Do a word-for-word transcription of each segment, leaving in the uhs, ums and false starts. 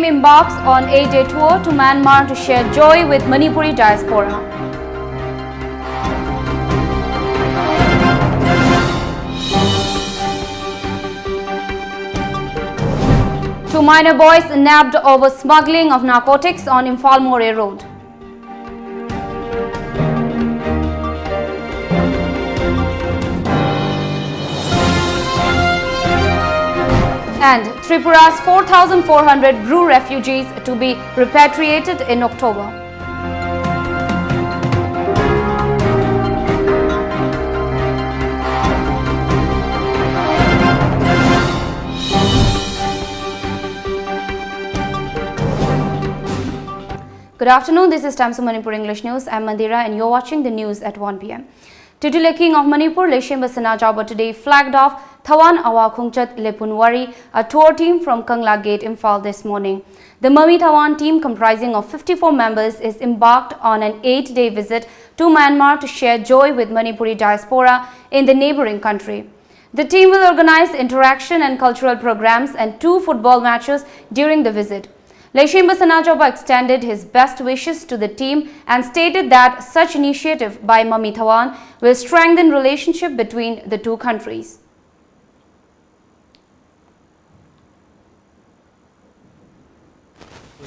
embarks on eight-day tour to Myanmar to share joy with Manipuri diaspora. Two minor boys nabbed over smuggling of narcotics on Imphal Moreh Road. And Tripura's four thousand four hundred Bru refugees to be repatriated in October. Good afternoon, this is Times of Manipur English News. I'm Mandira and you're watching the news at one p m. Tutu Lei King of Manipur, Leishemba Sanajaoba today flagged off Thawan Awa Khongchat Lepunwari, a tour team from Kangla Gate, Imphal this morning. The Mami Thawan team, comprising of fifty-four members, is embarked on an eight-day visit to Myanmar to share joy with Manipuri diaspora in the neighboring country. The team will organize interaction and cultural programs and two football matches during the visit. Leishemba Sanajaoba extended his best wishes to the team and stated that such initiative by Mami Thawan will strengthen relationship between the two countries.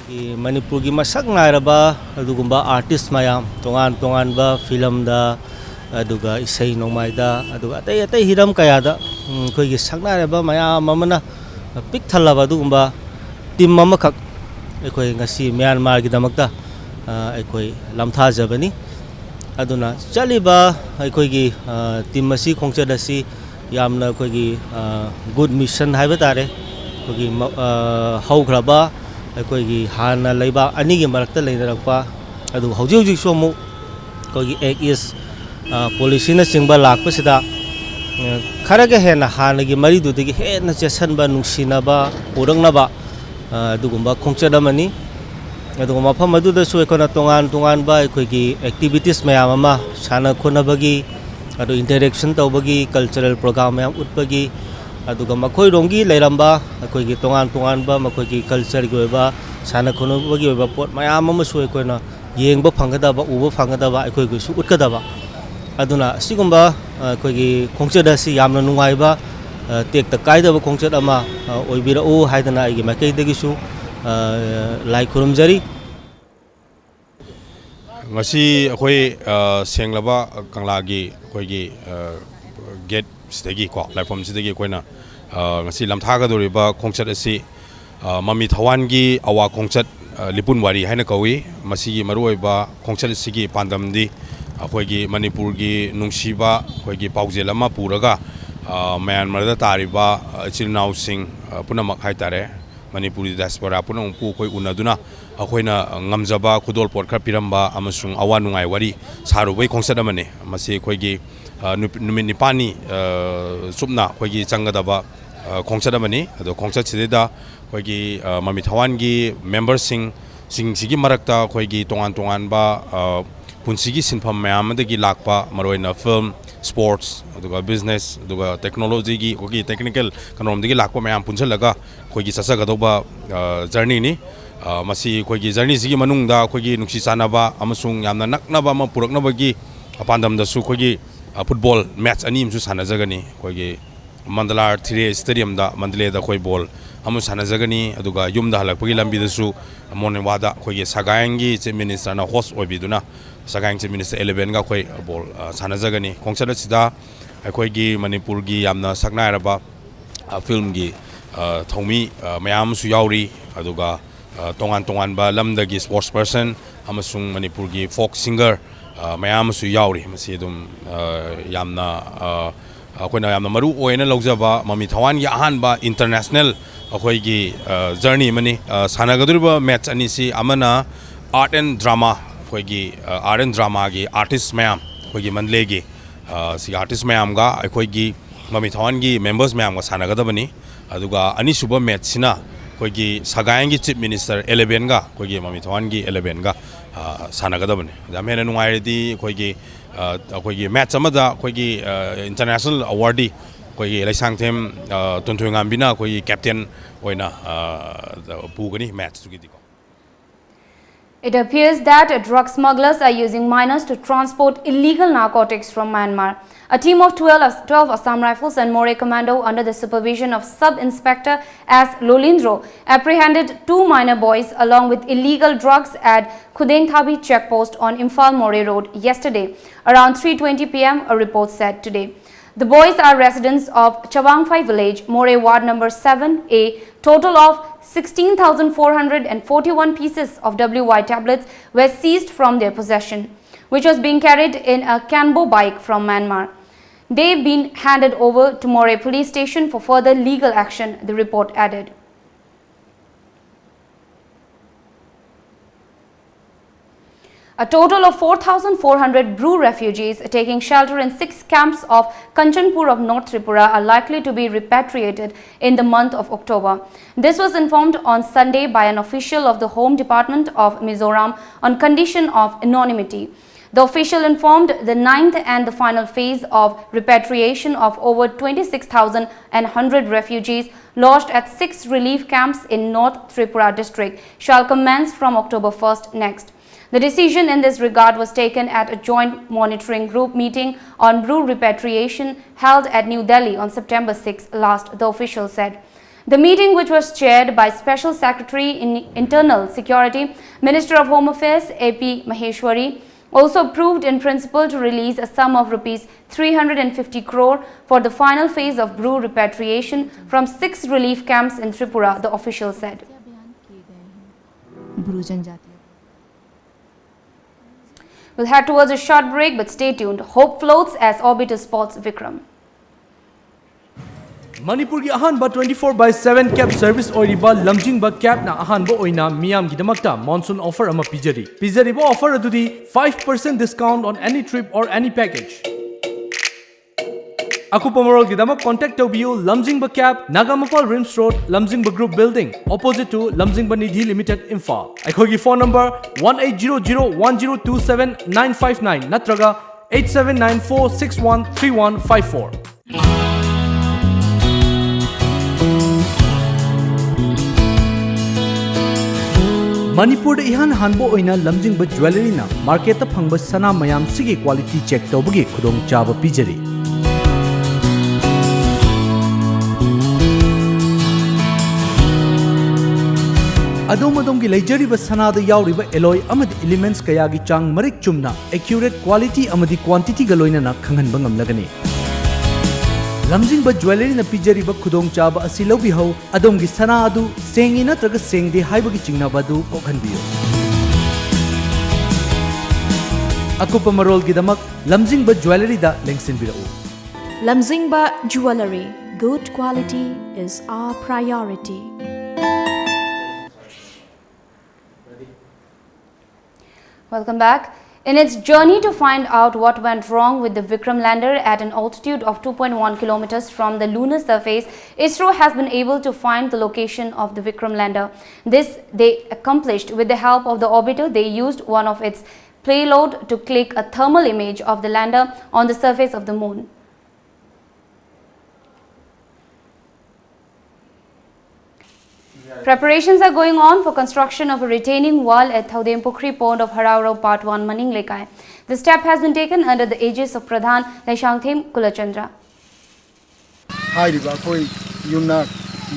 ꯑꯩꯈꯣꯏꯒꯤ ꯃꯅꯤꯄꯨꯔꯒꯤ ꯃꯁꯛ ꯅꯥꯏꯔꯕ ꯑꯗꯨꯒꯨꯝꯕ artist ꯃꯌꯥꯝ, ꯇꯣꯉꯥꯟ ꯇꯣꯉꯥꯟꯕ film ꯗ, ꯑꯗꯨꯒ ꯏꯁꯩ ꯅꯣꯡꯃꯥꯏꯗ, ꯑꯗꯨꯒ ꯑꯇꯩ ꯑꯇꯩ ꯍꯤꯔꯝ ꯀꯌꯥꯗ, ꯎꯝ, ꯑꯩꯈꯣꯏꯒꯤ ꯁꯛꯅꯥꯏꯔꯕ ꯃꯌꯥꯝ ꯑꯃꯅ ꯄꯤꯛ ꯊꯜꯂꯕ ꯑꯗꯨꯒꯨꯝꯕ team ꯑꯃꯈꯛ ꯑꯩꯈꯣꯏ ꯉꯁꯤ ꯃ꯭ꯌꯥꯟꯃꯥꯔꯒꯤꯗꯃꯛꯇ, ꯑ, ꯑꯩꯈꯣꯏ ꯂꯝꯊꯥꯖꯕꯅꯤ꯫ ꯑꯗꯨꯅ ꯆꯠꯂꯤꯕ ꯑꯩꯈꯣꯏꯒꯤ, ꯑ, team ꯑꯁꯤ, ꯈꯣꯡꯆꯠ ꯑꯁꯤ ꯌꯥꯝꯅ ꯑꯩꯈꯣꯏꯒꯤ, ꯑ, good mission ꯍꯥꯏꯕ ꯇꯥꯔꯦ꯫ ꯑꯩꯈꯣꯏꯒꯤ ꯃ-, ꯑ, ꯍꯧꯈ꯭ꯔꯕ ꯑꯩꯈꯣꯏꯒꯤ ꯍꯥꯟꯅ ꯂꯩꯕꯥꯛ ꯑꯅꯤꯒꯤ ꯃꯔꯛꯇ ꯂꯩꯅꯔꯛꯄ, ꯑꯗꯨꯒ ꯍꯧꯖꯤꯛ ꯍꯧꯖꯤꯛꯁꯨ ꯑꯃꯨꯛ ꯑꯩꯈꯣꯏꯒꯤ Act East, ꯑ, policy ꯅꯆꯤꯡꯕ ꯂꯥꯛꯄꯁꯤꯗ, ꯑ, ꯈꯔꯒ ꯍꯦꯟꯅ ꯍꯥꯟꯅꯒꯤ ꯃꯔꯤꯗꯨꯗꯒꯤ ꯍꯦꯟꯅ ꯆꯦꯠꯁꯟꯕ, ꯅꯨꯡꯁꯤꯅꯕ ꯄꯨꯔꯛꯅꯕ, ꯑ, ꯑꯗꯨꯒꯨꯝꯕ ꯈꯣꯡꯆꯠ ꯑꯃꯅꯤ꯫ ꯑꯗꯨꯒ ꯃꯐꯝ ꯑꯗꯨꯗꯁꯨ ꯑꯩꯈꯣꯏꯅ ꯇꯣꯉꯥꯟ ꯇꯣꯉꯥꯟꯕ ꯑꯩꯈꯣꯏꯒꯤ activities ꯃꯌꯥꯝ ꯑꯃ, ꯁꯥꯟꯅ ꯈꯣꯠꯅꯕꯒꯤ, ꯑꯗꯨ interaction ꯇꯧꯕꯒꯤ, cultural program ꯃꯌꯥꯝ ꯎꯠꯄꯒꯤ, ꯑꯗꯨꯒ ꯃꯈꯣꯏꯔꯣꯝꯒꯤ ꯂꯩꯔꯝꯕ ꯑꯩꯈꯣꯏꯒꯤ ꯇꯣꯉꯥꯟ ꯇꯣꯉꯥꯟꯕ ꯃꯈꯣꯏꯒꯤ ꯀꯜꯆꯔꯒꯤ ꯑꯣꯏꯕ, ꯁꯥꯟꯅ ꯈꯣꯠꯅꯕꯒꯤ ꯑꯣꯏꯕ ꯄꯣꯠ ꯃꯌꯥꯝ ꯑꯃꯁꯨ ꯑꯩꯈꯣꯏꯅ ꯌꯦꯡꯕ ꯐꯪꯒꯗꯕ, ꯎꯕ ꯐꯪꯒꯗꯕ, ꯑꯩꯈꯣꯏꯒꯤꯁꯨ ꯎꯠꯀꯗꯕ꯫ ꯑꯗꯨꯅ ꯑꯁꯤꯒꯨꯝꯕ ꯑꯩꯈꯣꯏꯒꯤ ꯈꯣꯡꯆꯠ ꯑꯁꯤ ꯌꯥꯝꯅ ꯅꯨꯡꯉꯥꯏꯕ, ꯇꯦꯛꯇ ꯀꯥꯏꯗꯕ ꯈꯣꯡꯆꯠ ꯑꯃ ꯑꯣꯏꯕꯤꯔꯛꯎ ꯍꯥꯏꯗꯅ ꯑꯩꯒꯤ ꯃꯥꯏꯀꯩꯗꯒꯤꯁꯨ ꯂꯥꯏ ꯈꯨꯔꯨꯝꯖꯔꯤ꯫ ꯉꯁꯤ ꯑꯩꯈꯣꯏ, ꯑ, ꯁꯦꯡꯂꯕ ꯀꯪꯂꯥꯒꯤ ꯑꯩꯈꯣꯏꯒꯤ, ꯑ, ꯒꯦꯠꯁꯤꯗꯒꯤꯀꯣ, ꯂꯥꯏꯐꯝꯁꯤꯗꯒꯤ ꯑꯩꯈꯣꯏꯅ, ꯑ, ꯉꯁꯤ ꯂꯝꯊꯥꯒꯗꯧꯔꯤꯕ ꯈꯣꯡꯆꯠ ꯑꯁꯤ, ꯑ, ꯃꯃꯤ ꯊꯋꯥꯟꯒꯤ ꯑꯋꯥ ꯈꯣꯡꯆꯠ, ꯑ, ꯂꯤꯄꯨꯟ ꯋꯥꯔꯤ ꯍꯥꯏꯅ ꯀꯧꯏ꯫ ꯃꯁꯤꯒꯤ ꯃꯔꯨꯑꯣꯏꯕ ꯈꯣꯡꯆꯠ ꯑꯁꯤꯒꯤ ꯄꯥꯟꯗꯝꯗꯤ ꯑꯩꯈꯣꯏꯒꯤ ꯃꯅꯤꯄꯨꯔꯒꯤ ꯅꯨꯡꯁꯤꯕ ꯑꯩꯈꯣꯏꯒꯤ ꯄꯥꯎꯖꯦꯜ ꯑꯃ ꯄꯨꯔꯒ, ꯑ, ꯃꯌꯥꯟꯃꯥꯔꯗ ꯇꯥꯔꯤꯕ, ꯑ, ꯏꯆꯤꯜ ꯏꯅꯥꯎꯁꯤꯡ, ꯑ, ꯄꯨꯝꯅꯃꯛ ꯍꯥꯏꯇꯥꯔꯦ, ꯃꯅꯤꯄꯨꯔꯤ diaspora ꯄꯨꯝꯅꯃꯛꯄꯨ ꯑꯩꯈꯣꯏ ꯎꯅꯗꯨꯅ ꯑꯩꯈꯣꯏꯅ ꯉꯝꯖꯕ ꯈꯨꯗꯣꯜꯄꯣꯠ ꯈꯔ ꯄꯤꯔꯝꯕ ꯑꯃꯁꯨꯡ ꯑꯋꯥ ꯅꯨꯡꯉꯥꯏ ꯋꯥꯔꯤ ꯁꯥꯔꯨꯕꯒꯤ ꯈꯣꯡꯆꯠ ꯑꯃꯅꯤ꯫ ꯃꯁꯤ ꯑꯩꯈꯣꯏꯒꯤ, ꯑ, ꯅꯨꯞ-, ꯅꯨꯃꯤꯠ ꯅꯤꯄꯥꯜꯅꯤ, ꯑ, ꯆꯨꯞꯅ ꯑꯩꯈꯣꯏꯒꯤ ꯆꯪꯒꯗꯕ, ꯑ, ꯈꯣꯡꯆꯠ ꯑꯃꯅꯤ꯫ ꯑꯗꯣ ꯈꯣꯡꯆꯠꯁꯤꯗꯩꯗ ꯑꯩꯈꯣꯏꯒꯤ, ꯑ, ꯃꯃꯤ ꯊꯋꯥꯟꯒꯤ memberꯁꯤꯡ, ꯁꯤꯡꯁꯤꯒꯤ ꯃꯔꯛꯇ ꯑꯩꯈꯣꯏꯒꯤ ꯇꯣꯉꯥꯟ ꯇꯣꯉꯥꯟꯕ, ꯑ, ꯄꯨꯟꯁꯤꯒꯤ ꯁꯤꯟꯐꯝ ꯃꯌꯥꯝ ꯑꯃꯗꯒꯤ ꯂꯥꯛꯄ, ꯃꯔꯨꯑꯣꯏꯅ film, sports, ꯑꯗꯨꯒ business, ꯑꯗꯨꯒ technologyꯒꯤ ꯑꯩꯈꯣꯏꯒꯤ technical ꯀꯩꯅꯣꯔꯣꯝꯗꯒꯤ ꯂꯥꯛꯄ ꯃꯌꯥꯝ ꯄꯨꯟꯁꯤꯜꯂꯒ ꯑꯩꯈꯣꯏꯒꯤ ꯆꯠꯆꯒꯗꯧꯕ, ꯑ, journeyꯅꯤ꯫ ꯑ, ꯃꯁꯤ ꯑꯩꯈꯣꯏꯒꯤ journeyꯁꯤꯒꯤ ꯃꯅꯨꯡꯗ ꯑꯩꯈꯣꯏꯒꯤ ꯅꯨꯡꯁꯤ ꯆꯥꯟꯅꯕ ꯑꯃꯁꯨꯡ ꯌꯥꯝꯅ ꯅꯛꯅꯕ ꯑꯃ ꯄꯨꯔꯛꯅꯕꯒꯤ ꯄꯥꯟꯗꯝꯗꯁꯨ ꯑꯩꯈꯣꯏꯒꯤ, ꯑ, football match ꯑꯅꯤ ꯑꯃꯁꯨ ꯁꯥꯟꯅꯖꯒꯅꯤ꯫ ꯑꯩꯈꯣꯏꯒꯤ ꯃꯟꯗꯂꯥ ꯊ꯭ꯔꯤ ꯑꯦ stadiumꯗ, ꯃꯟꯗꯂꯦꯗ ꯑꯩꯈꯣꯏ ball ꯑꯃ ꯁꯥꯟꯅꯖꯒꯅꯤ꯫ ꯑꯗꯨꯒ ꯌꯨꯝꯗ ꯍꯜꯂꯛꯄꯒꯤ ꯂꯝꯕꯤꯗꯁꯨ ꯃꯣꯔꯅꯤꯋꯥꯗ ꯑꯩꯈꯣꯏꯒꯤ ꯁꯒꯥꯏꯡꯒꯤ chief ministerꯅ host ꯑꯣꯏꯕꯤꯗꯨꯅ ꯁꯒꯥꯏꯡ chief minister elevenꯒ ꯑꯩꯈꯣꯏ ball, ꯑ, ꯁꯥꯟꯅꯖꯒꯅꯤ꯫ ꯈꯣꯡꯆꯠ ꯑꯁꯤꯗ ꯑꯩꯈꯣꯏꯒꯤ ꯃꯅꯤꯄꯨꯔꯒꯤ ꯌꯥꯝꯅ ꯁꯛꯅꯥꯏꯔꯕ, ꯑ, filmꯒꯤ, ꯑ, ꯊꯧꯃꯤ, ꯑ, ꯃꯌꯥꯝ ꯑꯃꯁꯨ ꯌꯥꯎꯔꯤ꯫ ꯑꯗꯨꯒ, ꯑ, ꯇꯣꯉꯥꯟ ꯇꯣꯉꯥꯟꯕ ꯂꯝꯗꯒꯤ sports person ꯑꯃꯁꯨꯡ ꯃꯅꯤꯄꯨꯔꯒꯤ folk singer, ꯑ, ꯃꯌꯥꯝ ꯑꯃꯁꯨ ꯌꯥꯎꯔꯤ꯫ ꯃꯁꯤ ꯑꯗꯨꯝ, ꯑ, ꯌꯥꯝꯅ, ꯑ, ꯑꯩꯈꯣꯏꯅ ꯌꯥꯝꯅ ꯃꯔꯨ ꯑꯣꯏꯅ ꯂꯧꯖꯕ ꯃꯃꯤ ꯊꯋꯥꯟꯒꯤ ꯑꯍꯥꯟꯕ international ꯑꯩꯈꯣꯏꯒꯤ, ꯑ, journey ꯑꯃꯅꯤ꯫ ꯑ, ꯁꯥꯟꯅꯒꯗꯧꯔꯤꯕ match ꯑꯅꯤꯁꯤ ꯑꯃꯅ art and drama, ꯑꯩꯈꯣꯏꯒꯤ, ꯑ, art and dramaꯒꯤ artist ꯃꯌꯥꯝ, ꯑꯩꯈꯣꯏꯒꯤ ꯃꯟꯗꯂꯦꯒꯤ, ꯑ, ꯁꯤꯒꯤ artist ꯃꯌꯥꯝꯒ ꯑꯩꯈꯣꯏꯒꯤ ꯃꯃꯤ ꯊꯋꯥꯟꯒꯤ members ꯃꯌꯥꯝꯒ ꯁꯥꯟꯅꯒꯗꯕꯅꯤ꯫ ꯑꯗꯨꯒ ꯑꯅꯤꯁꯨꯕ matchꯁꯤꯅ ꯑꯩꯈꯣꯏꯒꯤ ꯁꯒꯥꯏꯡꯒꯤ chief minister elevenꯒ, ꯑꯩꯈꯣꯏꯒꯤ ꯃꯃꯤ ꯊꯋꯥꯟꯒꯤ elevenꯒ, ꯑ, ꯁꯥꯟꯅꯒꯗꯕꯅꯤ꯫ ꯌꯥꯝ ꯍꯦꯟꯅ ꯅꯨꯡꯉꯥꯏꯔꯗꯤ ꯑꯩꯈꯣꯏꯒꯤ, ꯑ, ꯑꯩꯈꯣꯏꯒꯤ match ꯑꯃꯗ ꯑꯩꯈꯣꯏꯒꯤ, ꯑ, international awardee ꯑꯩꯈꯣꯏꯒꯤ ꯂꯩꯁꯥꯡꯊꯦꯝ ꯑ, ꯇꯣꯟꯊꯣꯏꯉꯥꯝꯕꯤꯅ ꯑꯩꯈꯣꯏꯒꯤ ꯀꯦꯞꯇꯦꯟ ꯑꯣꯏꯅ ꯑ, ꯄꯨꯒꯅꯤ ꯃꯦꯠꯁꯇꯨꯒꯤꯗꯤꯀꯣ꯫ It appears that drug smugglers are using minors to transport illegal narcotics from Myanmar. A team of twelve, As- twelve Assam Rifles and Moreh Commando, under the supervision of Sub Inspector S Lolindro, apprehended two minor boys along with illegal drugs at Khudengthabi checkpost on Imphal Moreh Road yesterday, around three twenty p m, a report said today. The boys are residents of Chawangphai village, Moreh ward number seven A. Total of sixteen thousand four hundred forty-one pieces of W Y tablets were seized from their possession, which was being carried in a Kanbo bike from Myanmar. They've been handed over to Moreh police station for further legal action, the report added. A total of four thousand four hundred Bru refugees taking shelter in six camps of Kanchanpur of North Tripura are likely to be repatriated in the month of October. This was informed on Sunday by an official of the Home Department of Mizoram on condition of anonymity. The official informed the ninth and the final phase of repatriation of over twenty-six thousand one hundred refugees lodged at six relief camps in North Tripura district shall commence from October first next. The decision in this regard was taken at a joint monitoring group meeting on Bru repatriation held at New Delhi on September sixth last, the official said. The meeting, which was chaired by Special Secretary in Internal Security, Minister of Home Affairs A P Maheshwari, also approved in principle to release a sum of rupees three hundred fifty crore for the final phase of Bru repatriation from six relief camps in Tripura, the official said. Bru जनजातीय We'll head towards a short break, but stay tuned. Hope floats as Orbitus spots Vikram. ꯃꯅꯤꯄꯨꯔꯒꯤ ꯑꯍꯥꯟꯕ twenty four by seven cab service ꯑꯣꯏꯔꯤꯕ ꯂꯝꯖꯤꯡꯕ cabꯅ ꯑꯍꯥꯟꯕ ꯑꯣꯏꯅ ꯃꯤꯌꯥꯝꯒꯤꯗꯃꯛꯇ monsoon offer ꯑꯃ ꯄꯤꯖꯔꯤ꯫ ꯄꯤꯖꯔꯤꯕ offer ꯑꯗꯨꯗꯤ five percent discount on any trip or any package꯫ ꯑꯀꯨꯞꯄ ꯃꯔꯣꯜꯒꯤꯗꯃꯛ contact ꯇꯧꯕꯤꯌꯨ ꯂꯝꯖꯤꯡꯕ cab, ꯅꯥꯒꯥꯃꯄꯥꯜ RIMS Road, ꯂꯝꯖꯤꯡꯕ Group Building, opposite to ꯂꯝꯖꯤꯡꯕ ꯅꯤꯙꯤ Limited, ꯏꯝꯐꯥꯜ꯫ ꯑꯩꯈꯣꯏꯒꯤ phone number one eight zero zero one zero two seven nine five nine ꯅꯠꯇ꯭ꯔꯒ eight seven nine four six one three one five four꯫ ꯃꯅꯤꯄꯨꯔꯗ ꯏꯍꯥꯟ ꯍꯥꯟꯕ ꯑꯣꯏꯅ ꯂꯝꯖꯤꯡꯕ ꯖ꯭ꯋꯦꯂꯔꯤꯅ ꯃꯥꯔꯀꯦꯠꯇ ꯐꯪꯕ ꯁꯅꯥ ꯃꯌꯥꯝꯁꯤꯒꯤ ꯀ꯭ꯋꯥꯂꯤꯇꯤ ꯆꯦꯛ ꯇꯧꯕꯒꯤ ꯈꯨꯗꯣꯡꯆꯥꯕ ꯄꯤꯖꯔꯤ꯫ ꯑꯗꯣꯝ ꯑꯗꯣꯝꯒꯤ ꯂꯩꯖꯔꯤꯕ ꯁꯅꯥꯗ ꯌꯥꯎꯔꯤꯕ ꯑꯦꯂꯣꯏ ꯑꯃꯗꯤ ꯏꯂꯤꯃꯦꯟꯠꯁ ꯀꯌꯥꯒꯤ ꯆꯥꯡ ꯃꯔꯤꯛ ꯆꯨꯝꯅ, ꯑꯦꯀ꯭ꯌꯨꯔꯦꯠ ꯀ꯭ꯋꯥꯂꯤꯇꯤ ꯑꯃꯗꯤ ꯀ꯭ꯋꯥꯟꯇꯤꯇꯤꯒ ꯂꯣꯏꯅꯅ ꯈꯪꯍꯟꯕ ꯉꯝꯂꯒꯅꯤ꯫ ꯂꯝꯖꯤꯡꯕ ꯖ꯭ꯋꯦꯂꯔꯤꯅ ꯄꯤꯖꯔꯤꯕ ꯈꯨꯗꯣꯡꯆꯥꯕ ꯑꯁꯤ ꯂꯧꯕꯤꯍꯧ꯫ ꯑꯗꯣꯝꯒꯤ ꯁꯅꯥ ꯑꯗꯨ ꯁꯦꯡꯉꯤ ꯅꯠꯇ꯭ꯔꯒ ꯁꯦꯡꯗꯦ ꯍꯥꯏꯕꯒꯤ ꯆꯤꯡꯅꯕ ꯑꯗꯨ ꯀꯣꯛꯍꯟꯕꯤꯌꯨ꯫ ꯑꯀꯨꯞꯄ ꯃꯔꯣꯜꯒꯤꯗꯃꯛ ꯂꯝꯖꯤꯡꯕ ꯖ꯭ꯋꯦꯂꯔꯤꯗ ꯂꯦꯡꯁꯤꯟꯕꯤꯔꯛꯎ꯫ Lamzingba Jewellery, good quality is our priority. Welcome back. In its journey to find out what went wrong with the Vikram lander at an altitude of two point one kilometers from the lunar surface, ISRO has been able to find the location of the Vikram lander. This they accomplished with the help of the orbiter. They used one of its payload to click a thermal image of the lander on the surface of the moon. Preparations are going on for construction of a retaining wall at Thaudem Pukhri Pond of Haraorao Part one Maning Lekai. The step has been taken under the aegis of Pradhan Leishangthem Kulachandra. ꯍꯥꯏꯔꯤꯕ ꯑꯩꯈꯣꯏ ꯌꯨꯝꯅꯥꯛ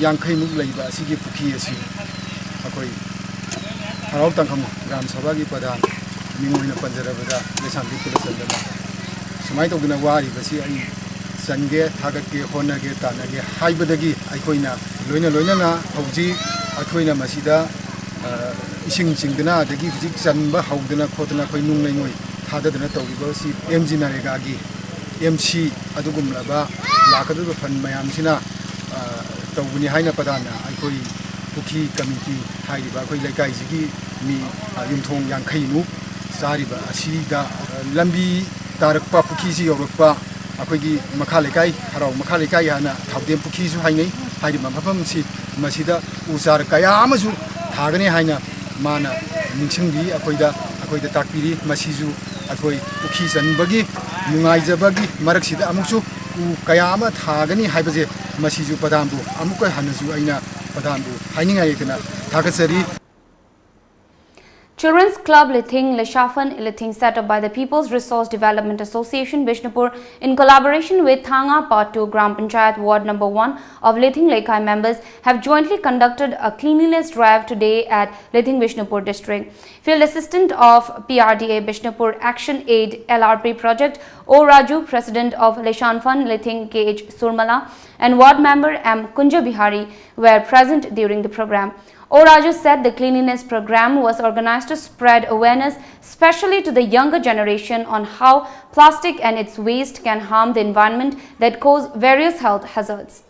ꯌꯥꯡꯈꯩꯃꯨꯛ ꯂꯩꯕ ꯑꯁꯤꯒꯤ ꯄꯨꯈ꯭ꯔꯤ ꯑꯁꯤ ꯑꯩꯈꯣꯏ ꯍꯔꯥꯎ ꯇꯥꯡꯈꯝ gram ꯁꯚꯥꯒꯤ ꯄ꯭ꯔꯙꯥꯟ ꯃꯤꯡ ꯑꯣꯏꯅ ꯄꯟꯖꯔꯕꯗ ꯂꯩꯁꯥꯡꯊꯦꯝ ꯀꯨꯂꯆꯟꯗ꯭ꯔꯅ ꯁꯨꯃꯥꯏꯅ ꯇꯧꯗꯅ ꯋꯥꯔꯤꯕꯁꯤ ꯑꯩ ꯆꯟꯒꯦ, ꯊꯥꯒꯠꯀꯦ, ꯍꯣꯠꯅꯒꯦ, ꯇꯥꯟꯅꯒꯦ ꯍꯥꯏꯕꯗꯒꯤ ꯑꯩꯈꯣꯏꯅ ꯂꯣꯏꯅ ꯂꯣꯏꯅꯅ ꯍꯧꯖꯤꯛ ꯑꯩꯈꯣꯏꯅ ꯃꯁꯤꯗ, ꯑ, ꯏꯁꯤꯡ ꯆꯤꯡꯗꯅ ꯑꯗꯒꯤ ꯍꯧꯖꯤꯛ ꯆꯟꯕ ꯍꯧꯗꯅ ꯈꯣꯠꯇꯅ ꯑꯩꯈꯣꯏ ꯅꯨꯡ ꯂꯩꯉꯣꯏ ꯊꯥꯗꯗꯅ ꯇꯧꯔꯤꯕ ꯑꯁꯤ ꯑꯦꯝ ꯖꯤ ꯅꯔꯦꯒꯥꯒꯤ ꯑꯦꯝ ꯁꯤ ꯑꯗꯨꯒꯨꯝꯂꯕ ꯂꯥꯛꯀꯗꯧꯔꯤꯕ ꯐꯟ ꯃꯌꯥꯝꯁꯤꯅ, ꯑ, ꯇꯧꯕꯅꯤ ꯍꯥꯏꯅ ꯄ꯭ꯔꯙꯥꯟꯅ ꯑꯩꯈꯣꯏ ꯄꯨꯈ꯭ꯔꯤ ꯀꯃꯤꯇꯤ ꯍꯥꯏꯔꯤꯕ ꯑꯩꯈꯣꯏ ꯂꯩꯀꯥꯏꯁꯤꯒꯤ ꯃꯤ, ꯑ, ꯌꯨꯝꯊꯣꯡ ꯌꯥꯡꯈꯩꯃꯨꯛ ꯆꯥꯔꯤꯕ ꯑꯁꯤꯗ, ꯑ, ꯂꯝꯕꯤ ꯇꯥꯔꯛꯄ, ꯄꯨꯈ꯭ꯔꯤꯁꯤ ꯌꯧꯔꯛꯄ, ꯑꯩꯈꯣꯏꯒꯤ ꯃꯈꯥ ꯂꯩꯀꯥꯏ, ꯍꯔꯥꯎ ꯃꯈꯥ ꯂꯩꯀꯥꯏ ꯍꯥꯏꯅ ꯊꯥꯎꯗꯦꯝ ꯄꯨꯈ꯭ꯔꯤꯁꯨ ꯍꯥꯏꯅꯩ꯫ ꯍꯥꯏꯔꯤꯕ ꯃꯐꯝꯁꯤ, ꯃꯁꯤꯗ ꯎ ꯆꯥꯔ ꯀꯌꯥ ꯑꯃꯁꯨ ꯊꯥꯒꯅꯤ ꯍꯥꯏꯅ ꯃꯥꯅ ꯅꯤꯡꯁꯤꯡꯕꯤ, ꯑꯩꯈꯣꯏꯗ, ꯑꯩꯈꯣꯏꯗ ꯇꯥꯛꯄꯤꯔꯤ꯫ ꯃꯁꯤꯁꯨ ꯑꯩꯈꯣꯏ ꯄꯨꯈ꯭ꯔꯤ ꯆꯟꯕꯒꯤ ꯅꯨꯡꯉꯥꯏꯖꯕꯒꯤ ꯃꯔꯛꯁꯤꯗ ꯑꯃꯨꯛꯁꯨ ꯎ ꯀꯌꯥ ꯑꯃ ꯊꯥꯒꯅꯤ ꯍꯥꯏꯕꯁꯦ, ꯃꯁꯤꯁꯨ ꯄ꯭ꯔꯙꯥꯟꯕꯨ ꯑꯃꯨꯛꯀ ꯍꯟꯅꯁꯨ ꯑꯩꯅ ꯄ꯭ꯔꯙꯥꯟꯕꯨ ꯍꯥꯏꯅꯤꯡꯉꯥꯏ ꯂꯩꯇꯅ ꯊꯥꯒꯠꯆꯔꯤ꯫ Children's Club Lithing Leshafan Lithing, set up by the People's Resource Development Association Bishnupur in collaboration with Thanga Part two Gram Panchayat Ward number one of Lithing Leikai members, have jointly conducted a cleanliness drive today at Lithing Bishnupur district. Field Assistant of P R D A Bishnupur Action Aid L R P project O Raju, President of Leshanfan Lithing K H Surmala, and Ward Member M Kunja Bihari were present during the program. O Raju said the cleanliness program was organized to spread awareness, especially to the younger generation, on how plastic and its waste can harm the environment that cause various health hazards.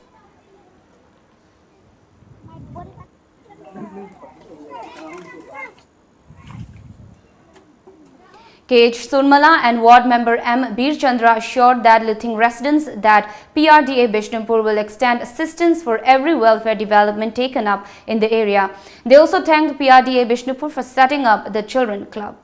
K H Surmala and Ward Member M Bir Chandra assured that Lithing residents that P R D A Bishnupur will extend assistance for every welfare development taken up in the area. They also thanked P R D A Bishnupur for setting up the Children Club.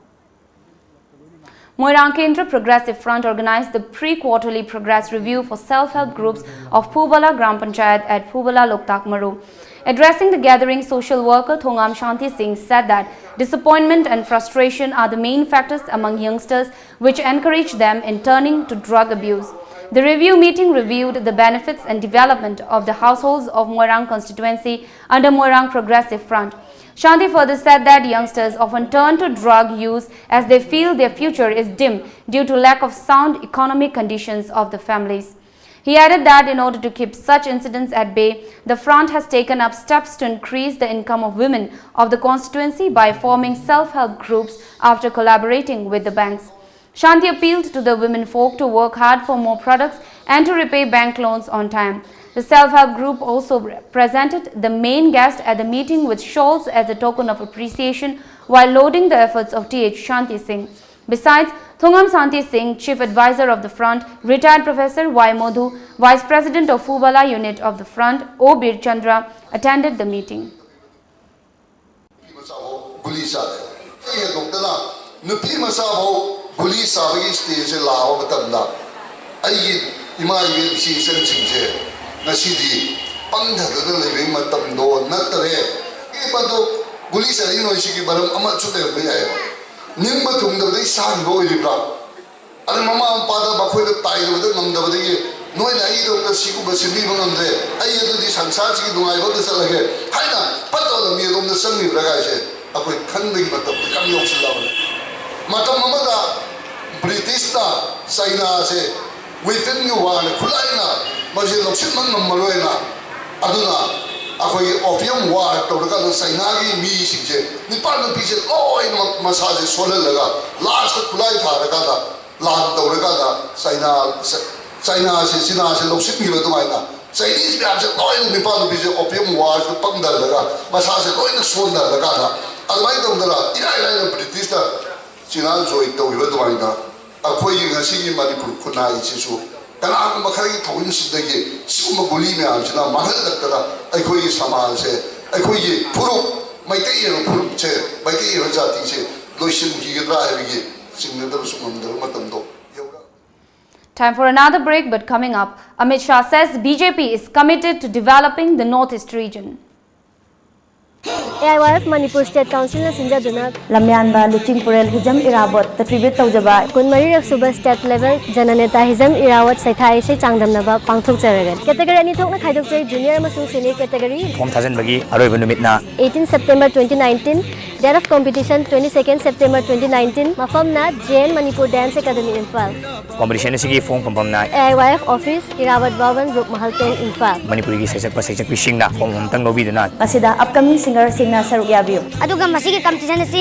Moirang Kendra Progressive Front organized the pre-quarterly progress review for self-help groups of Phubala Gram Panchayat at Phubala Loktak Maru. Addressing the gathering, social worker Thongam Shanti Singh said that disappointment and frustration are the main factors among youngsters which encourage them in turning to drug abuse. The review meeting reviewed the benefits and development of the households of Moirang constituency under Moirang Progressive Front. Shanti further said that youngsters often turn to drug use as they feel their future is dim due to lack of sound economic conditions of the families. He added that in order to keep such incidents at bay, the front has taken up steps to increase the income of women of the constituency by forming self-help groups after collaborating with the banks. Shanti appealed to the women folk to work hard for more products and to repay bank loans on time. The self-help group also presented the main guest at the meeting with shawls as a token of appreciation while lauding the efforts of T H Shanti Singh. Besides, Thongam Shanti Singh, Chief Advisor of the Front, retired Professor Y Modhu, Vice President of Phubala Unit of the Front, O Bir Chandra, attended the meeting. ꯅꯨꯄꯤ ꯃꯆꯥꯐꯥꯎ ꯒꯨꯂꯤ ꯆꯥꯔꯦ꯫ ꯑꯩ ꯍꯦꯟꯗꯣꯛꯇꯅ ꯅꯨꯄꯤ ꯃꯆꯥꯐꯥꯎ ꯒꯨꯂꯤ ꯆꯥꯕꯒꯤ ꯁ꯭ꯇꯦꯖꯁꯦ ꯂꯥꯛꯑꯕ ꯃꯇꯝꯗ ꯑꯩꯒꯤ ꯏꯃꯥ ꯏꯕꯦꯟ ꯏꯆꯦ ꯏꯆꯟꯁꯤꯡꯁꯦ ꯉꯁꯤꯗꯤ ꯄꯪꯊꯗꯅ ꯂꯩꯕꯒꯤ ꯃꯇꯝꯗꯣ ꯅꯠꯇꯔꯦ꯫ ꯑꯦ, ꯃꯗꯨ ꯒꯨꯂꯤ ꯆꯥꯔꯤ ꯅꯣꯏꯁꯤꯒꯤ ꯃꯔꯝ ꯑꯃꯁꯨ ꯂꯩꯔꯝꯕ ꯌꯥꯏꯑꯕ꯫ ꯅꯤꯡꯕ ꯊꯨꯡꯗꯕꯗꯒꯤ ꯁꯥꯈꯤꯕ ꯑꯣꯏꯔꯤꯕ꯭ꯔꯥ? ꯑꯗ ꯃꯃꯥ ꯃꯄꯥꯗ ꯃꯈꯣꯏꯗ ꯇꯥꯏꯗꯕꯗ ꯉꯝꯗꯕꯗꯒꯤ ꯅꯣꯏꯅ ꯑꯩꯒꯤꯗꯃꯛꯇ ꯁꯤꯒꯨꯝꯕ ꯁꯤꯟꯕꯤꯕ ꯉꯝꯗ꯭ꯔꯦ, ꯑꯩ ꯑꯗꯨꯗꯤ ꯁꯪꯁꯥꯔꯁꯤꯒꯤ ꯅꯨꯡꯉꯥꯏꯕ ꯑꯝꯗ ꯆꯠꯂꯒꯦ ꯍꯥꯏꯅ ꯐꯠꯇꯕ ꯂꯝꯕꯤ ꯑꯗꯣꯝꯗ ꯆꯪꯈꯤꯕ꯭ꯔꯥ ꯀꯥꯏꯁꯦ ꯑꯩꯈꯣꯏ ꯈꯟꯕꯒꯤ ꯃꯇꯝꯗ ꯌꯥꯝ ꯌꯧꯁꯤꯜꯂꯕꯅꯤ꯫ ꯃꯇꯝ ꯑꯃꯗ ꯕ꯭ꯔꯤꯇꯤꯁꯅ ꯆꯩꯅꯥꯁꯦ ꯋꯦꯄꯟꯒꯤ ꯋꯥꯔꯅ, ꯈꯨꯠꯂꯥꯏꯅ ꯃꯁꯤ ꯂꯧꯁꯤꯟꯕ ꯉꯝꯃꯔꯣꯏꯅ, ꯑꯗꯨꯅ ꯑꯩꯈꯣꯏꯒꯤ ꯑꯣꯄꯤꯌꯝ ꯋꯥꯔ ꯇꯧꯔꯀꯥꯟꯗ ꯆꯩꯅꯥꯒꯤ ꯃꯤꯁꯤꯡꯁꯦ, ꯅꯨꯄꯥ ꯅꯨꯄꯤꯁꯦ ꯂꯣꯏꯅꯃꯛ ꯃꯁꯥꯁꯦ ꯁꯣꯜꯍꯜꯂꯒ ꯂꯥꯁꯇ ꯈꯨꯠꯂꯥꯏ ꯊꯥꯔꯀꯥꯟꯗ ꯂꯥꯟ ꯇꯧꯔꯀꯥꯟꯗ ꯆꯩꯅꯥ, ꯆꯩꯅꯥꯁꯦ, ꯆꯤꯅꯥꯁꯦ ꯂꯧꯁꯤꯟꯈꯤꯕ ꯑꯗꯨꯃꯥꯏꯅ ꯆꯥꯏꯅꯤꯁ ꯃꯌꯥꯝꯁꯦ ꯂꯣꯏꯅ ꯅꯨꯄꯥ ꯅꯨꯄꯤꯁꯦ ꯑꯣꯄꯤꯌꯝ ꯋꯥꯔꯁꯤꯗ ꯄꯪꯊꯍꯜꯂꯒ ꯃꯁꯥꯁꯦ ꯂꯣꯏꯅ ꯁꯣꯟꯊꯍꯜꯂꯀꯥꯟꯗ ꯑꯗꯨꯃꯥꯏꯅ ꯇꯧꯗꯅ ꯏꯔꯥꯏ ꯂꯥꯏꯅ ꯕ꯭ꯔꯤꯇꯤꯁꯅ ꯆꯤꯅꯥ ꯖꯣꯏꯟ ꯇꯧꯈꯤꯕ ꯑꯗꯨꯃꯥꯏꯅ ꯑꯩꯈꯣꯏꯒꯤ ꯉꯁꯤꯒꯤ ꯃꯅꯤꯄꯨꯔ ꯈꯨꯟꯅꯥꯏꯁꯤꯁꯨ ꯀꯅꯥꯒꯨꯝꯕ ꯈꯔꯒꯤ ꯊꯧꯑꯣꯏꯡꯁꯤꯗꯒꯤ ꯁꯤꯒꯨꯝꯕ ꯒꯨꯂꯤ ꯃꯌꯥꯝꯁꯤꯅ ꯃꯥꯡꯍꯜꯂꯛꯇꯅ ꯑꯩꯈꯣꯏꯒꯤ ꯁꯃꯥꯖꯁꯦ, ꯑꯩꯈꯣꯏꯒꯤ ꯐꯨꯔꯨꯞ, ꯃꯩꯇꯩ ꯍꯥꯏꯕ ꯐꯨꯔꯨꯞꯁꯦ, ꯃꯩꯇꯩ ꯍꯥꯏꯕ ꯖꯥꯇꯤꯁꯦ ꯂꯣꯏꯁꯤꯟꯈꯤꯒꯗ꯭ꯔꯥ ꯍꯥꯏꯕꯒꯤ ꯆꯤꯡꯅꯗꯕꯁꯨ ꯉꯝꯗꯕ ꯃꯇꯝꯗꯣ ꯌꯧꯔꯛꯑꯦ꯫ Time for another break, but coming up, Amit Shah says B J P is committed to developing the Northeast region. A I Y F Manipur state ꯀꯥꯎꯟꯁꯤꯜꯅ ꯁꯤꯟꯖꯗꯨꯅ ꯂꯝꯌꯥꯟꯕ ꯂꯨꯆꯤꯡ ꯄꯨꯔꯦꯜ ꯍꯤꯖꯝ ꯏꯔꯥꯕꯣꯠꯇ tribute ꯇꯧꯖꯕ ꯀꯨꯟꯃꯔꯤꯔꯛ ꯁꯨꯕ ꯁ꯭ꯇꯦꯠ ꯂꯦꯚꯦꯜ ꯖꯅꯅꯦꯇꯥ ꯍꯤꯖꯝ ꯏꯔꯥꯕꯣꯠ ꯁꯩꯊꯥ ꯏꯁꯩ ꯆꯥꯡꯗꯝꯅꯕ ꯄꯥꯡꯊꯣꯛꯆꯔꯒꯅꯤ꯫ ꯀꯦꯇꯦꯒꯣꯔꯤ ꯑꯅꯤ ꯊꯣꯛꯅ ꯈꯥꯏꯗꯣꯛꯆꯩ, ꯖꯨꯅꯤꯌꯔ ꯑꯃꯁꯨꯡ ꯁꯦꯅꯤꯌꯔ ꯀꯦꯇꯦꯒꯣꯔꯤ꯫ ꯐꯣꯝ ꯊꯥꯖꯤꯟꯕꯒꯤ ꯑꯔꯣꯏꯕ ꯅꯨꯃꯤꯠꯅ eighteen September twenty nineteen, date of competition twenty second September twenty nineteen, ꯃꯐꯝꯅ J N Manipur dance academy Imphal. Competition ꯑꯁꯤꯒꯤ ꯐꯣꯝ ꯐꯪꯐꯝꯅ A I Y F office, Irabot Bhavan, group ꯃꯍꯜꯇꯦꯟ, ꯏꯝꯐꯥꯜ꯫ ꯃꯅꯤꯄꯨꯔꯒꯤ ꯁꯩꯁꯛꯄ ꯁꯩꯁꯛꯄꯤꯁꯤꯡꯅ ꯐꯣꯝ ꯑꯃꯇꯪ ꯂꯧꯕꯤꯗꯨꯅ ꯃꯁꯤꯗ upcoming singerꯁꯤꯡꯅ ꯁꯔꯨꯛ ꯌꯥꯕꯤꯌꯨ꯫ ꯑꯗꯨꯒ ꯃꯁꯤꯒꯤ ꯀꯝꯄꯤꯇꯤꯁꯟ ꯑꯁꯤ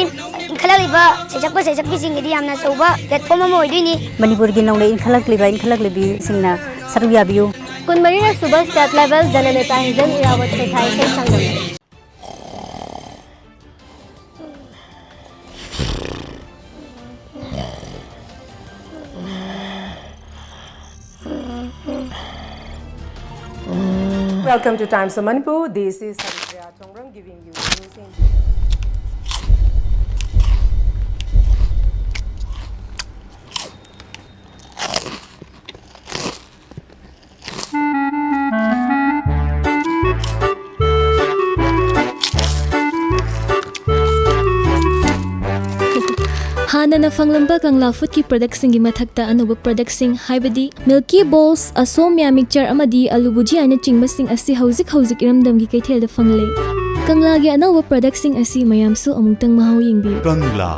ꯏꯟꯈꯠꯂꯛꯂꯤꯕ ꯁꯩꯁꯛꯄ ꯁꯩꯁꯛꯄꯤꯁꯤꯡꯒꯤꯗꯤ ꯌꯥꯝꯅ ꯑꯆꯧꯕ platform ꯑꯃ ꯑꯣꯏꯗꯣꯏꯅꯤ꯫ ꯃꯅꯤꯄꯨꯔꯒꯤ ꯅꯧꯅ ꯏꯟꯈꯠꯂꯛꯂꯤꯕ ꯏꯟꯈꯠꯂꯛꯂꯤꯕꯤꯁꯤꯡꯅ ꯁꯔꯨꯛ ꯌꯥꯕꯤꯌꯨ꯫ ꯀꯨꯟꯃꯔꯤꯔꯛ ꯁꯨꯕ ꯁ꯭ꯇꯦꯠ ꯂꯦꯚꯦꯜ ꯖꯅꯅꯦꯇꯥ ꯍꯤꯖꯝ ꯏꯔꯥꯕꯠ ꯁꯩꯊꯥ ꯏꯁꯩ ꯆꯥꯡꯗꯝꯅꯕ꯫ Welcome to Times of Manipur. This is Haripriya Chongrang giving you news in ꯍꯥꯟꯅꯅ ꯐꯪꯂꯝꯕ ꯀꯪꯂꯥ ꯐꯨꯗꯀꯤ ꯄ꯭ꯔꯗꯛꯁꯤꯡꯒꯤ ꯃꯊꯛꯇ ꯑꯅꯧꯕ ꯄ꯭ꯔꯗꯛꯁꯤꯡ, ꯍꯥꯏꯕꯗꯤ ꯃꯤꯜꯀꯤ ꯕꯣꯜꯁ, ꯑꯁꯣꯝꯌꯥ ꯃꯤꯛꯆꯔ ꯑꯃꯗꯤ ꯑꯂꯨ ꯚꯨꯖꯤꯌꯥꯅꯆꯤꯡꯕꯁꯤꯡ ꯑꯁꯤ ꯍꯧꯖꯤꯛ ꯍꯧꯖꯤꯛ ꯏꯔꯝꯗꯝꯒꯤ ꯀꯩꯊꯦꯜꯗ ꯐꯪꯂꯦ꯫ ꯀꯪꯂꯥꯒꯤ ꯑꯅꯧꯕ ꯄ꯭ꯔꯗꯛꯁꯤꯡ ꯑꯁꯤ ꯃꯌꯥꯝꯁꯨ ꯑꯃꯨꯛꯇꯪ ꯃꯍꯥꯎ ꯌꯦꯡꯕꯤꯌꯨ꯫ Kangla.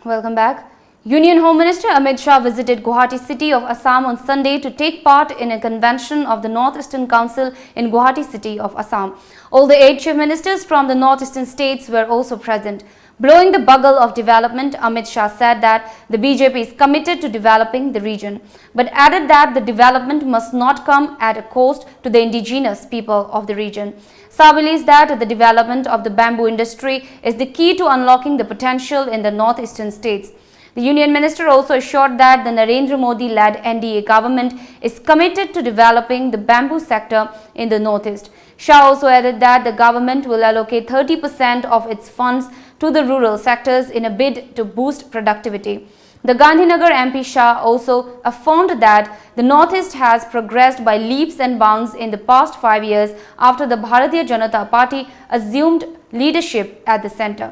Welcome back. Union Home Minister Amit Shah visited Guwahati city of Assam on Sunday to take part in a convention of the North Eastern Council in Guwahati city of Assam. All the eight chief ministers from the northeastern states were also present. Blowing the bugle of development, Amit Shah said that the B J P is committed to developing the region, but added that the development must not come at a cost to the indigenous people of the region. Shah believes that the development of the bamboo industry is the key to unlocking the potential in the northeastern states. The Union Minister also assured that the Narendra Modi led N D A government is committed to developing the bamboo sector in the Northeast. Shah also added that the government will allocate thirty percent of its funds to the rural sectors in a bid to boost productivity. The Gandhinagar M P Shah also affirmed that the Northeast has progressed by leaps and bounds in the past five years after the Bharatiya Janata Party assumed leadership at the centre.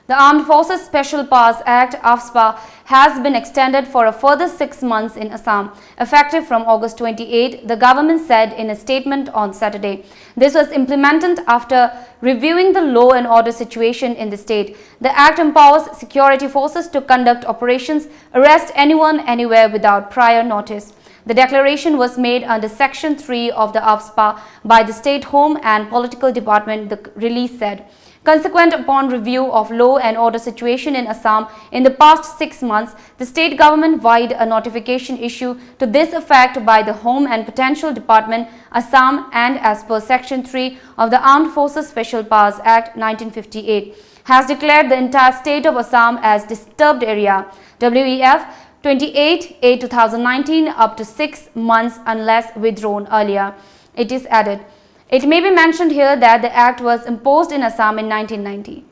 The Armed Forces Special Powers Act, AFSPA, has been extended for a further six months in Assam, effective from August twenty-eighth, the government said in a statement on Saturday. This was implemented after reviewing the law and order situation in the state. The act empowers security forces to conduct operations, arrest anyone, anywhere without prior notice. The declaration was made under Section three of the AFSPA by the State Home and Political Department, the release said. Consequent upon review of law and order situation in Assam in the past six months, the state government vide a notification issued to this effect by the Home and Potential Department, Assam, and as per Section three of the Armed Forces Special Powers Act nineteen fifty-eight, has declared the entire state of Assam as disturbed area, W E F twenty-eight A two thousand nineteen, up to six months unless withdrawn earlier. It is added, it may be mentioned here that the act was imposed in Assam in nineteen ninety.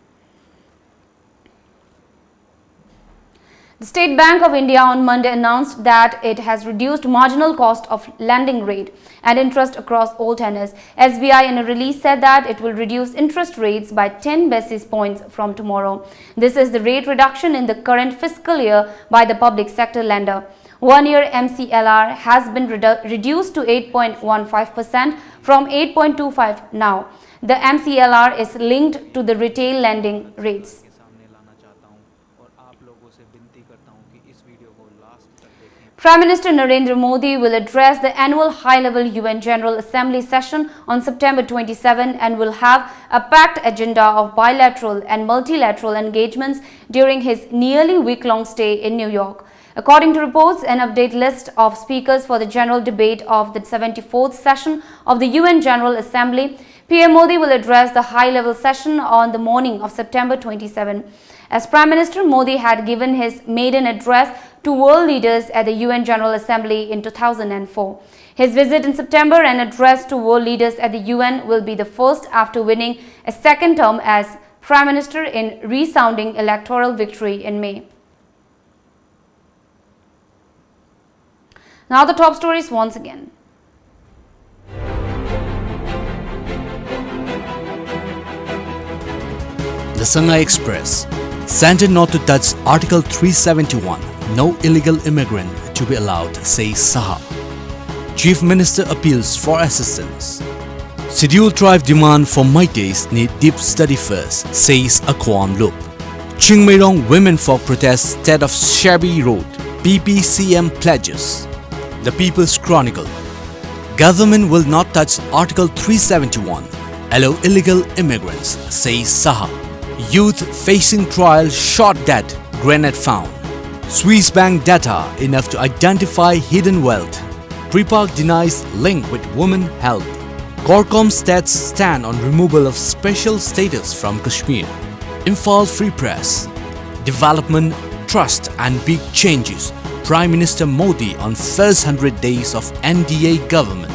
State Bank of India on Monday announced that it has reduced marginal cost of lending rate and interest across all tenors. S B I in a release said that it will reduce interest rates by ten basis points from tomorrow. This is the rate reduction in the current fiscal year by the public sector lender. One year M C L R has been redu- reduced to eight point one five percent from eight point two five now. The M C L R is linked to the retail lending rates. के सामने लाना चाहता हूं और आप लोगों से विनती करता हूं कि इस वीडियो को लास्ट तक देखें। Prime Minister Narendra Modi will address the annual high-level U N General Assembly session on September twenty-seven and will have a packed agenda of bilateral and multilateral engagements during his nearly week-long stay in New York. According to reports, an update list of speakers for the general debate of the seventy-fourth session of the U N General Assembly. P M Modi will address the high-level session on the morning of September twenty-seven. As Prime Minister, Modi had given his maiden address to world leaders at the U N General Assembly in two thousand and four. His visit in September and address to world leaders at the U N will be the first after winning a second term as Prime Minister in resounding electoral victory in May. Now the top stories once again. The Sangai Express. Sent not to touch Article three seventy-one, no illegal immigrant to be allowed, says Saha. Chief Minister appeals for assistance. Scheduled tribe demand for Meiteis need deep study first, says Akwam Lup. Chingmeirong women for protest state of Shabi Road, P P C M pledges. The People's Chronicle. Government will not touch Article three seventy-one, allow illegal immigrants, says Saha. Youth facing trial shot dead, grenade found. Swiss bank data enough to identify hidden wealth. Pripak denies link with women health. CORCOM states stand on removal of special status from Kashmir. Imphal Free Press. Development, trust and big changes. Prime Minister Modi on first hundred days of N D A government.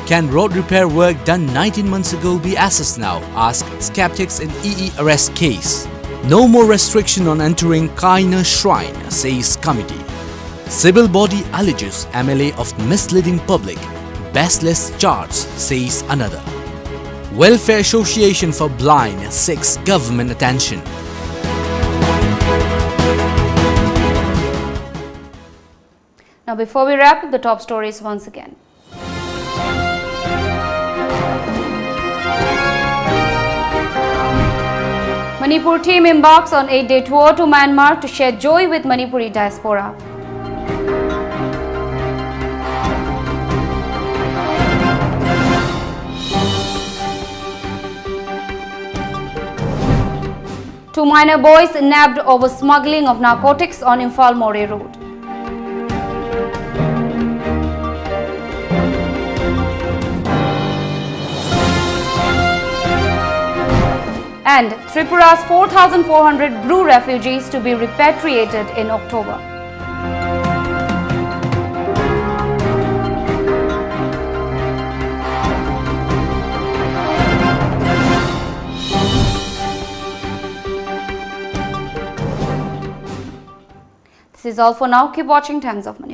Can road repair work done nineteen months ago be assessed now? Ask skeptics in E E arrest case. No more restriction on entering Kaina Shrine, says committee. Civil body alleges M L A of misleading public, baseless charge, says another. Welfare Association for Blind seeks government attention. Now, before we wrap up, the top stories once again. Manipur team embarks on eight-day tour to Myanmar to share joy with Manipuri diaspora. Two minor boys nabbed over smuggling of narcotics on Imphal Moreh Road. And Tripura's four thousand four hundred Bru refugees to be repatriated in October. This is all for now. Keep watching Times of Manipur.